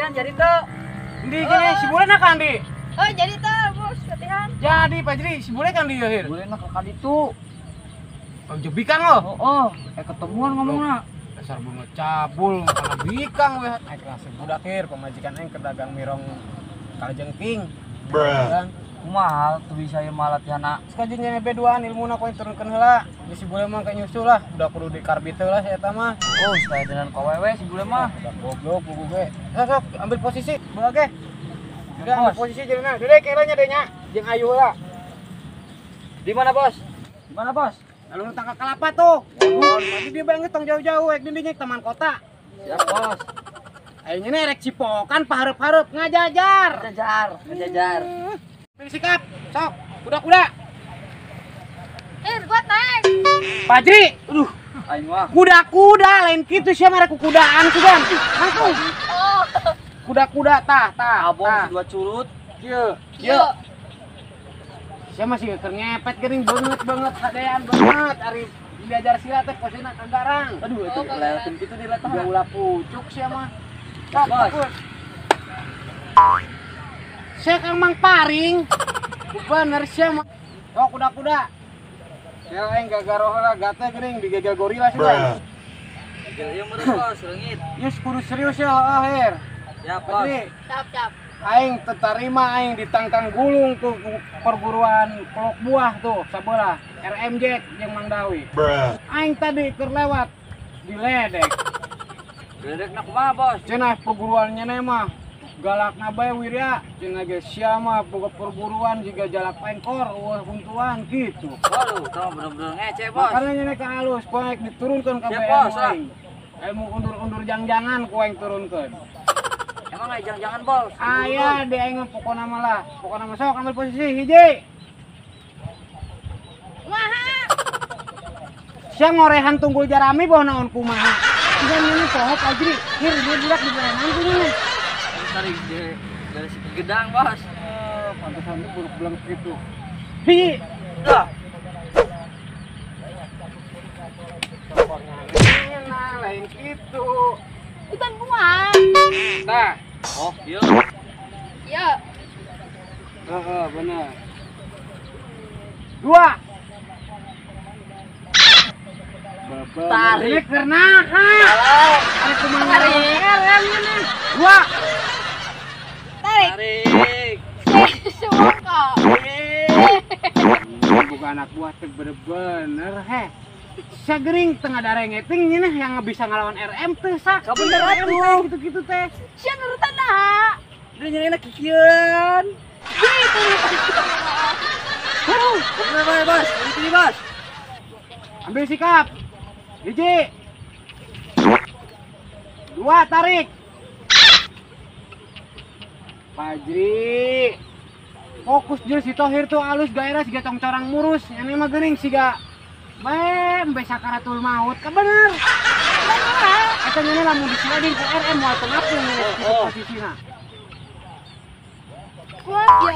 Latihan jadi teu. Endi gini si bule na kan di? Oh, jadi teu, Bos, latihan. Jadi Pajri, si bule kan di hir. Bule na ka ditu. Oh, jebikang lo. Oh, ketemuan ngomongna. Dasar bunga cabul kana bikang we. Aing kelas budak hir, pamajikan aing keur dagang mirong kalajengking. Bruh. Kumaha tuh bisa ieu mah latihanna? Sekali nyene B2an ilmuna ku turunkeun heula. Di si bule mah kayak nyusul lah, udah kudu dikarbit heula si eta mah. Oh, sekali dengan kawewe si bule mah. Udah goblok buku gue. Sok sok ambil posisi, bawa ge. Udah ambil posisi jadinya. Dede kira nya denya jeung ayu heula. Di mana, Bos? Di mana, Bos? Lalu tangka kelapa tuh. Oh, masih dia banget tong jauh-jauh ek di dinya taman kota. Siap, Bos. Aing ini rek cipokan pahareup-hareup ngajajar. Ngajajar, ngajajar. Pilih sikap, sok, kuda-kuda. Buat naik. Pajri, aduh, aing mah. Kuda-kuda lain kitu sia mah rek kudaan sugan. Langsung. Oh. Kuda-kuda tah, tah. Abong dua curut. Kieu, kieu. Sia masih keur ngepet geuning beungeut-beungeut hadean banget ari diajar silat teh posina kanggarang. Aduh, itu lewatin kitu di latah. Ulah pucuk sia mah. Sok, fokus. Sia kang Mang Paring. Bener sia mah. Oh, kuda-kuda. Sia aing gagaroh heula gate geuning digegel gorila sia. Gegel ieu meureun Bos, leungit. Geus kudu serius ya akhir. Siap, Bos. Siap, siap. Aing terima aing ditangkang gulung ke perguruan Kelok Buah tuh sabelah RM Jack jeung Mang Dawi. Aing tadi keur lewat diledek. Diledekna kumaha, Bos? Cenah perguruannya mah galakna bae wirya, cenah ge sia mah boga perguruan jiga jalak pengkor eueuh huntuan kitu. Waduh, tah bener-bener ngece, Bos. Makanya nyene ka alus, ku aing diturunkeun ka ilmu aing. Ilmu undur-undur jang-jangan ku aing turunkeun. Emang aya jang-jangan, Bos? Aya di aing mah pokona mah lah. Pokona mah sok ambil posisi hiji. Kumaha? Sia ngorehan tunggul jarami boh naon kumaha. Sia nyene poho Pajri, hir dia budak diberenan ku nyene. Tarik dari segi gedang, Bos. Pantesan tuh buruk beleng gitu. Hiji. Dah. Nah, lain gitu. Bukan kumaha. Tah. Oh, iya. Iya. Heeh, bener. Dua. Tarik karena ari kumaha. Dua. Tarik. Tarik. Semangka. Bukan anak buah teh bener-bener heh. Sagering tengah darengeting nyeuneh yang bisa ngelawan RM teh sak. Kabener atuh gitu-gitu teh. Sia nurutan naha. Dia nyeunehna kikieuan. Gitu. Huh, bener bae, Bos. Ini, Bos. Ambil sikap. Hiji. Dua, tarik. Pajri. Fokus jeung si Tohir tuh alus gairah siga congcorang murus. Ini mah geuning siga bae sakaratul maut ka bener. Eta nyeuneh lamun disiladin ku RM moal teu ngapung kitu posisina. Kuat ya.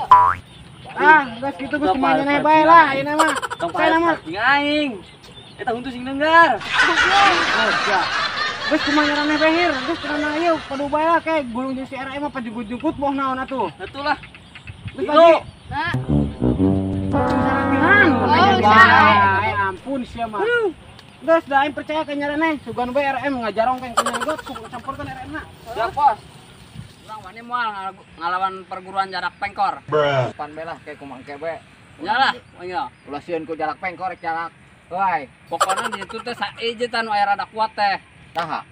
Ah, geus kitu geus kumaha nyeuneh bae lah ayeuna mah. Saya mah aing. Eta huntu sing nenggar. Oh, sia. Geus kumaha nyeuneh bae hir, geus kumaha ieu kudu bae lah kayak gulung jeung si RM mah pajugut-jugut boh naon atuh. Atuh lah. Geus pagi. Nah. Oh, ampun sia mah. Geus da aing percaya ka nyaraneh, sugan bae RM ngajarong ka nya got campurkeun RM na. Siap, Bos. Urang wani moal ngalawan perguruan jarak pengkor. Pan bae lah kayak kumang kebe. Nya lah, nya. Ulah sieun ku jalak pengkor rek jalak. Euy, pokona di ditu teh saeje teh nu aya rada kuat teh. Saha?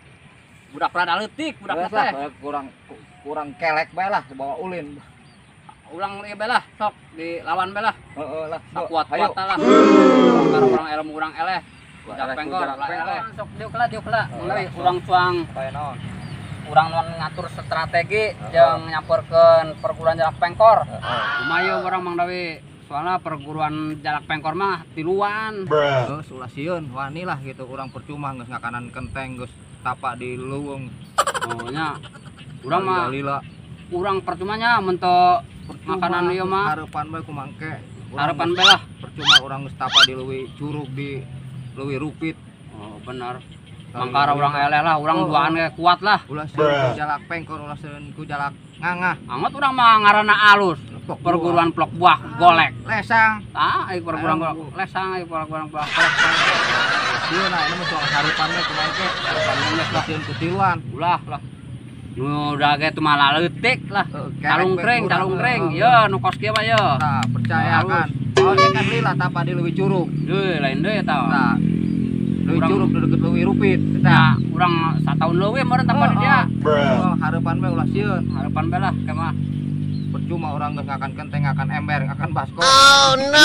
Budak rada leutik, budak teh. Kurang kelek bae lah bawa ulin. Ulang ieu bae lah, sok dilawan bae lah. Heeh lah, kuat-kuat lah. Karo urang ilmu urang eleh. Jalak pengkor lah eleh. Sok diuk lah. Mulai urang cuang. Kaya naon? Urang nu ngatur strategi jeung nyampurkeun perguruan jalak pengkor. Kumaha urang Mang Dawi? Soalna perguruan jalak pengkor mah tiluan. Geus ulah sieun, wani lah gitu urang percuma geus ngakanan kenteng geus tapak di leuweung. Oh nya. Urang mah lila. Urang percumanya mun teu makanan ieu mah. Harapan bae kumangke. Harapan bae lah. Percuma urang geus tapak di leuwih curug di leuwih rupit. Oh bener. Mangkara urang eleh lah, urang duaan ge kuat lah. Ulah sieun jalak pengkor, ulah sieun ku jalak ngangah. Angot urang mah ngaranna alus. Perguruan plok buah golek. Lesang. Tah, ai perguruan golek. Lesang ai perguruan buah golek. Sieun aya mah soal harupan we kumaha ge. Harupan geus lah sieun ku tiluan. Ulah lah. Nu udah ge teu malah leutik lah. Calungkring, calungkring. Ye nu kos kieu mah ye. Tah, percaya kan. Oh, dia kan lila tapa di leuwih curug. Deui lain deui eta. Tah. Leuwih curug deket leuwih rupit. Tah, urang sataun leuwih meureun tapa di dia. Oh, harapan we ulah sieun. Harapan we lah ke mah. Percuma urang geus ngakan kenteng, ngakan ember, ngakan baskom. Oh no.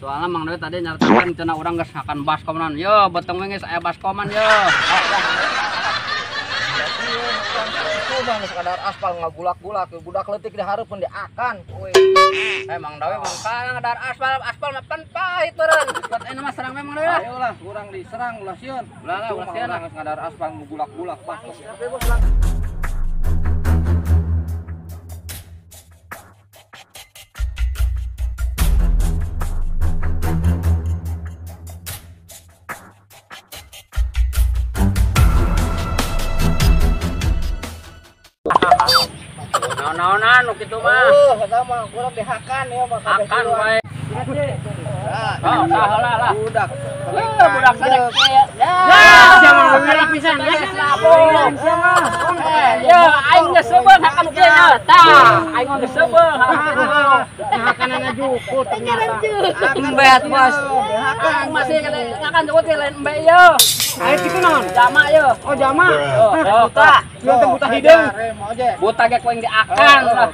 Soalnya Mang Dewi tadi nyaritakeun cenah urang geus ngakan baskoman. Yo, beteng we geus aya baskoman yo. Percuma geus kadar aspal ngagulak-gulak, budak leutik di hareupeun diakan. Eh Mang Dawe mangkana ngadar aspal, aspal mah pan pahit meureun. Buat ayeuna mah serang we Mang Dawe lah. Ayo lah, urang diserang ulah sieun. Ulah lah, ulah sieun lah. Geus ngadar aspal ngagulak-gulak baskom. Naonan nu kitu mah. Oh, eta mah urang dihakan ya mah. Hakan wae. Oh, tah heula lah. Budak. Budak sadek. Ya, jangan ngerak pisan. Ya, aing geus seubeung hakan kieu nya. Tah, aing geus seubeung hakanana jukut ternyata. Embe atuh, Bos. Hakan masih ngakan jukut lain embe ieu. Ayo kitu naon? Jama ieu. Oh, jama. Buta. Ieu teh buta hideung. Buta ge ku aing diakan lah.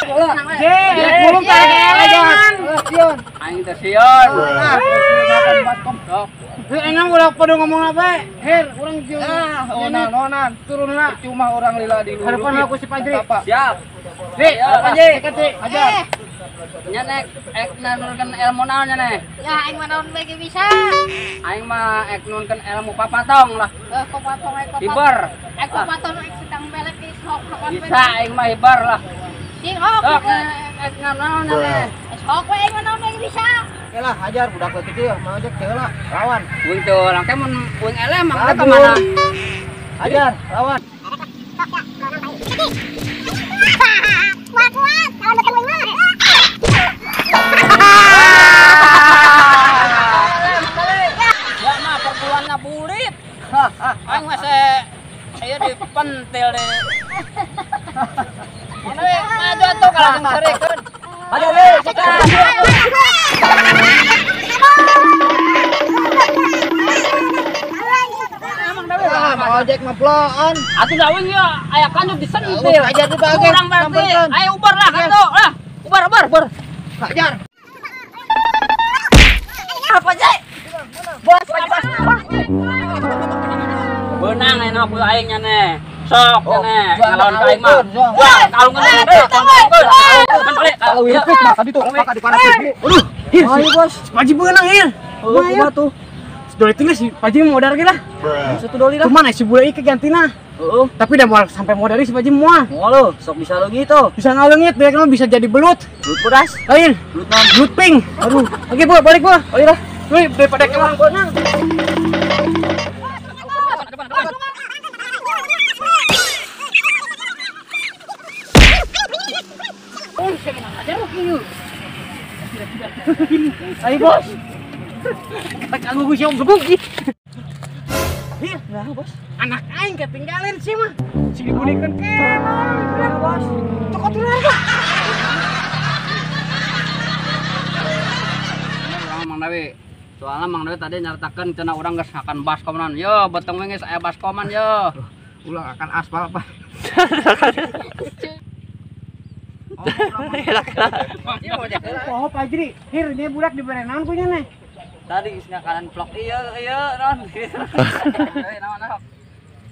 Je, bulung teh elegan. Aing teh sieun. Heuh, enang ulah pada ngomong apa? Her, urang jeung ah, onan-onan turun lah. Percuma urang lila di luhur. Harapan aku si Pajri. Siap. Ri, Pajri. Sikat, ajar. Nya nek ek nurunkeun ilmu naon nya neh? Ya aing mah naon bae ge bisa. Aing mah ek nurunkeun ilmu papatong lah. Heuh, papatong ek papatong. Hiber. Ek papatong ek sedang belek di sok sokan. Bisa aing mah hiber lah. Sing hok. Sok ek naon nya neh? Sok we aing mah naon bae ge bisa. Oke lah, hajar budak leutik ieu, mau ojek teu lah, lawan. Uing teu orang teh mun uing eleh mah ka mana? Hajar, lawan. Kuat-kuat, lawan beteng uing mah. Ya mah perbulannya bulit. Aing mah saya dipentil deh. Mana we maju atuh kalau jeung sarikeun. Hajar we, sikat. Ojek mah ploon. Atuh da uing ya aya kanjut disentil. Ajar di bagian. Urang berarti. Ayo ubar lah atuh lah. Ubar ubar ubar. Hajar. Apa sih? Bos, bos. Beunang ayeuna ku aing nya neh. Sok nya neh ngalawan ka aing mah. Wah, kalungan deui, kalungan. Kalau wirupit mah tadi tuh, maka di panas. Aduh, hir. Ayo bos, Paji beunang hir. Oh, kumaha tuh? Doli tinggal si Paji mau modal lah. Satu doli lah. Cuman si bule iki gantina. Heeh. Tapi udah mau sampai modal si Paji moal. Moal lo, sok bisa leungit tuh. Bisa ngaleungit, dia kan bisa jadi belut. Belut pedas. Lain. Belut naon? Belut pink. Aduh. Oke, Bu, balik, Bu. Oh iya lah. Wih, daripada ke orang beunang. Ayo bos. Kagak gue siap berbuki. Hir, nah bos. Anak aing ketinggalan sih mah. Si dibulikeun kenal, bos. Toko tular kok. Mang Dawi. Soalnya Mang Dawi tadi nyaritakeun cenah urang geus ngakan baskoman. Yo, beteng we geus aya baskoman yo. Ulah akan aspal apa? Oh, Pak Jri, hir nya budak dibere naon ku nya neh? Tadi geus ngakalan vlog ieu ieu naon.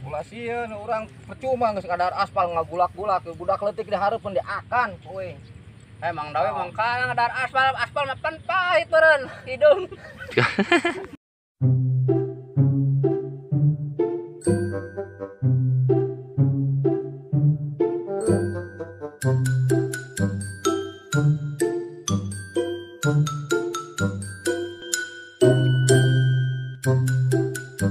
Ulah sieun urang percuma geus kadar aspal ngagulak-gulak budak leutik di hareupeun diakan euy. Eh Mang Dawe mangkana ngadar aspal, aspal mah pan pahit meureun hidung. Thank